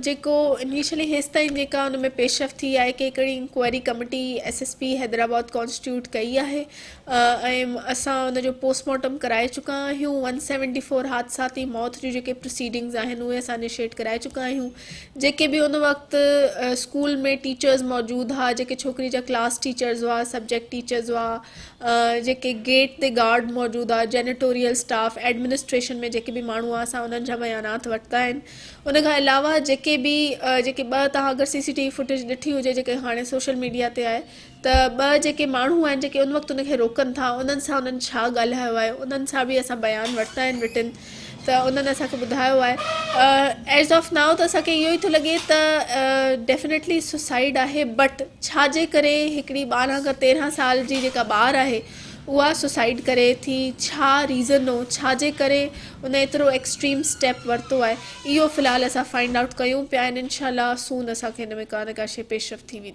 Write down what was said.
جيڪو انيشلي هيستائين جيڪا ان ۾ پيش رفت ٿي آهي ڪي هڪڙي inquiry committee S S P Hyderabad constitute ڪئي آهي ۽ اسان ان جو پوسٽ مارٽم ڪرائي چڪا آهيون ون سيونٽي فور حادثاتي موت جون جيڪي پروسيڊنگز آهن اهي اسان انيشيٽ ڪرائي چڪا آهيون جيڪي به ان وقت اسڪول ۾ ٽيچرز موجود هئا جيڪي ڇوڪري جا ڪلاس ٽيچرز هئا سبجيڪٽ ٽيچرز هئا جيڪي گيٽ تي گارڊ موجود هئا جينيٽوريل اسٽاف ايڊمنسٽريشن ۾ جيڪي به ماڻهو هئا اسان انهن جا بيانات ورتا آهن ان کان علاوه جيڪي به جيڪي ٻه توهان اگر C C T V footage ڏٺي هجي جيڪي هاڻي سوشل ميڊيا تي آهي ته ٻه جيڪي ماڻهو آهن جيڪي ان وقت ان کي روڪن ٿا انهن سان انهن ڇا ڳالهايو آهي انهن سان به اسان بيان ورتا آهن رٽن ته انهن اسان کي ٻڌايو آهي ايز آف نائو ته اسان کي اهو ئي ٿو لڳي ته ڊيفنيٽلي سوسائيڊ آهي بٽ ڇا جي ڪري هڪڙي 12 کان 13 سال جي جيڪا ٻار آهي اها سوسائيڊ ڪري ٿي ڇا ريزن هو ڇا جي ڪري ان ايترو ايڪسٽريم اسٽيپ ورتو آهي اهو في الحال اسان فائنڊ آئوٽ ڪيون پيا ۽ انشاء الله سون اسان کي ان ۾ ڪا نه ڪا شي پيش رفت ٿي ويندي.